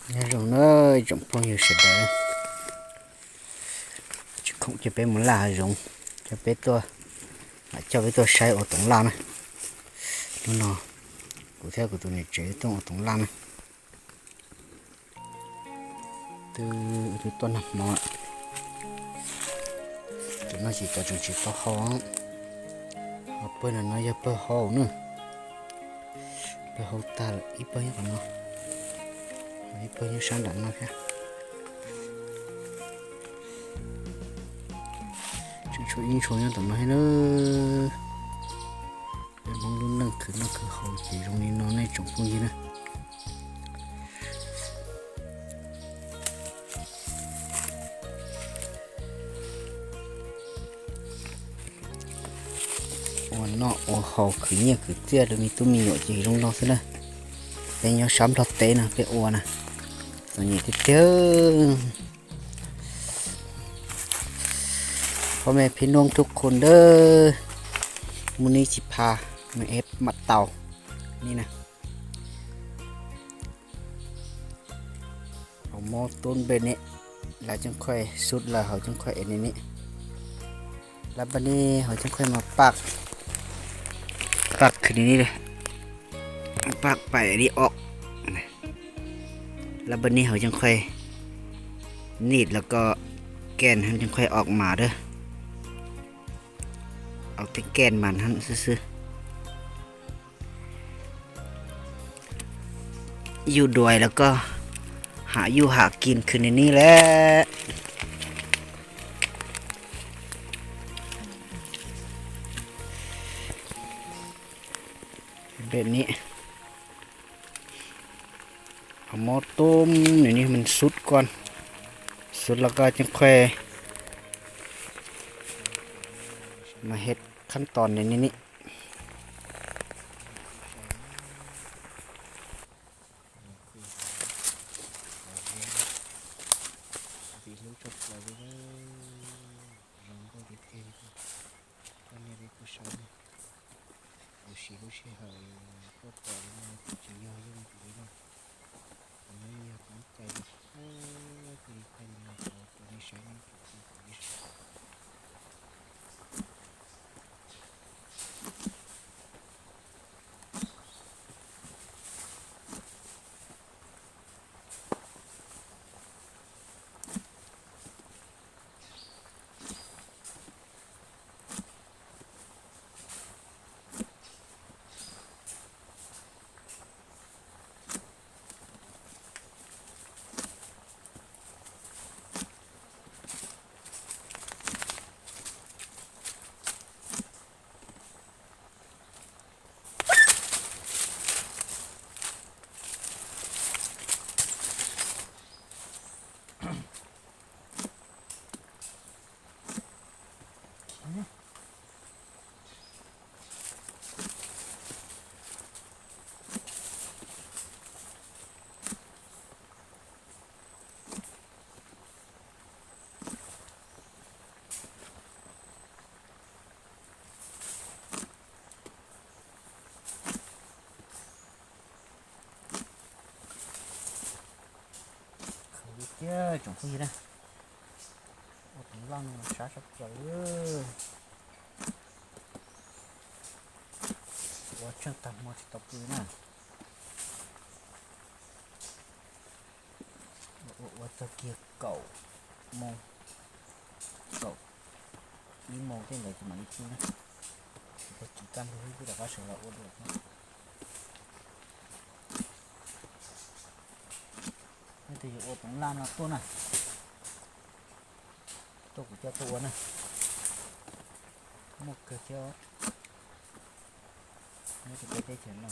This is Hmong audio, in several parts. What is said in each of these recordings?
Nyob zoo na tsoom phooj ywg sawv daws, tsis khoom coj peb mus laj hav zoov, coj peb tuaj, coj peb tuaj saib ua toov laj na. Hnub no kuv thiab kuv tus niam tsev tuaj ua toov laj na. Twb tuaj nag hmo, tus no ces cov tseem tsis tau hau, ho pawg no no yog pawg hau na. Pawg hau tag lawm, ib pawg nyob qhov no, ib pawg nyob sab nram no thiab. Tseem tshuav ib ntshua nyob tom no thiab na. Peb Hmoob lub neej khwv noj khwv haus ces zoo li no nej tsoom phooj ywg na. Ua noj ua haus khwv nyiaj khwv txiaj rau me tub me nyuam ces zoo no xwb na. Peb nyob sab Nplog teb no peb ua na, txom nyem tiag tiag. Phob mej phib nuj thuj khun dawb, muaj nib tsis pha, mej eb mam tau ni na. Hauv mob tub npe ni, lawv ceeb khuaij sub lawm hauv ceeb khuaij es ni ni. Lab npaj ni hauv ceeb khuaij mas paj, paj khwv ni ni, paj pais li os. Lab npaj ni hauv ceeb khuaij nij los ko, ken hauv ceeb khuaij os mas dawb, os tej ken mas hab xwb xwb. Yuj duais los ko, ham yuj ham kis khwv ni ni lawm. Npe ni, hauv mob tub ni ni mas sub ko, sub los ko ceeb khuaij mas het khab tos ni ni ni. Zoo nkauj tiag tiag li. Koj niam peb kuj saib, kuv siv lub sij hawm tuaj pom li no kuv tsis yog yooj yim li na. Kuv nyob yog kuv ib cai li, cia li thaij li no rau nej saib, nej tsoom phooj ywg sawv daws. Khaws li thiab tsoom phooj ywg na, ua toov laj no sab sab plaws. Ua tsheej tag hmo tsis tau pw na. Ua, ua txog kiag kaum moos, kaum ib moos tej ntawd ces mam li pw na. Tsis tau tsis kaj ntug twb rov qab sawv los ua dua thiab. Leej twg yuav ua toov laj no tuaj na, tuaj kuv coj tuaj ua na, muaj kawg thiab. Nyob rau peb teb chaws no,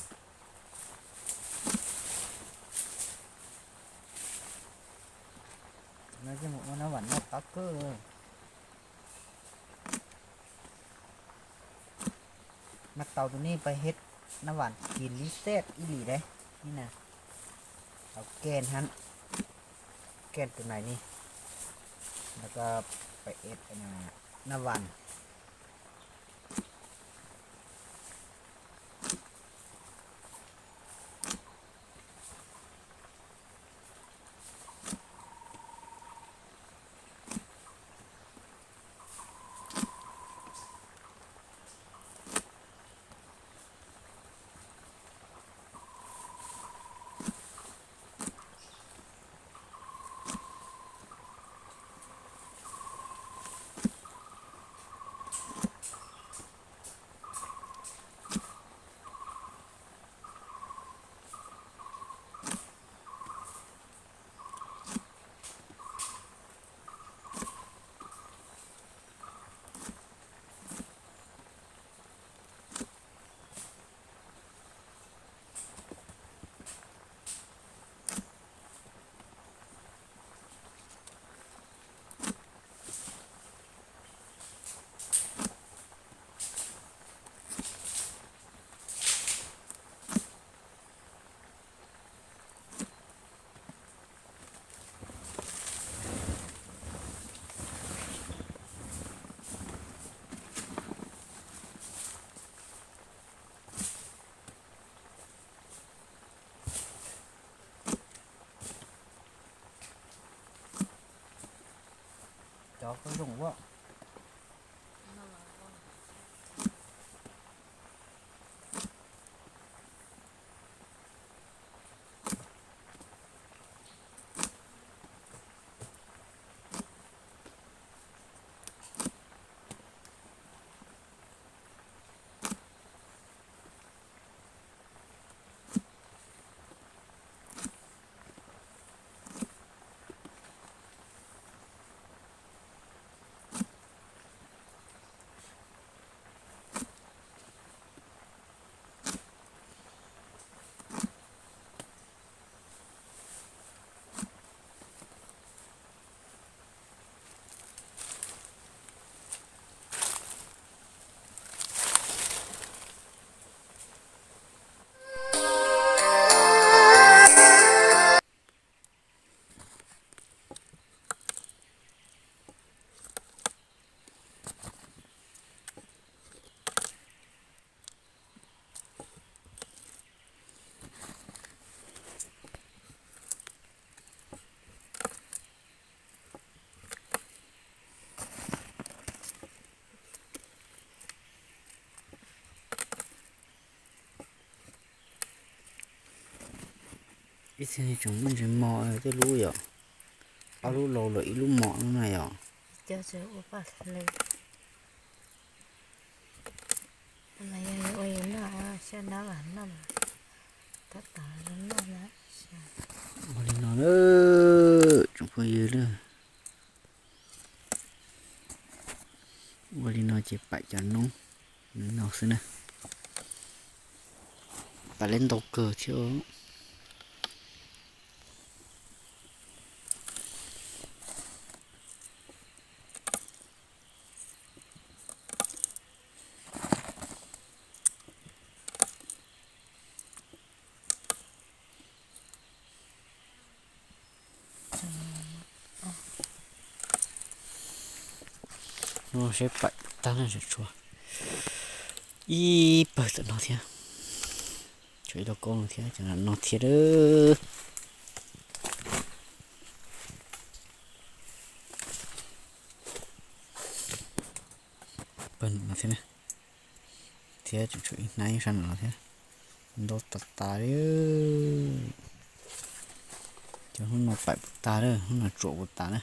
no yeej mus ua nab vam noj qab kawg. Mas tau tus nej pab hej nab vam kis lib xej ib lim dab ni na. Tau ken hab, ken tus nais ni, los ko pab hej nab vam. Cov koj zoo ua. Ib txhia tseem muaj ntsis mos tej lub yom. Ob lub laus lawm ib lub mos lub na yom. Cov tseem ua paj hle. Mas yog yuav ua yus noj, xyaj nab vam noj mas tab tom noj na. Ua li no na, tsoom phooj ywg na. Ua li no ces paim cov noob no xwb na. Paim li ntau kawg thiab. No seb paim tag na, tshuav ib pawg tom no thiab. Tshuav ib lauj kaub no thiab, cov no thiab. Pawg no thiab, thiab tseem tshuav ib hnab sab no thiab. Ntau tas tas li. Cov hnub no paim puas tag, hnub no tsuam puas tas na.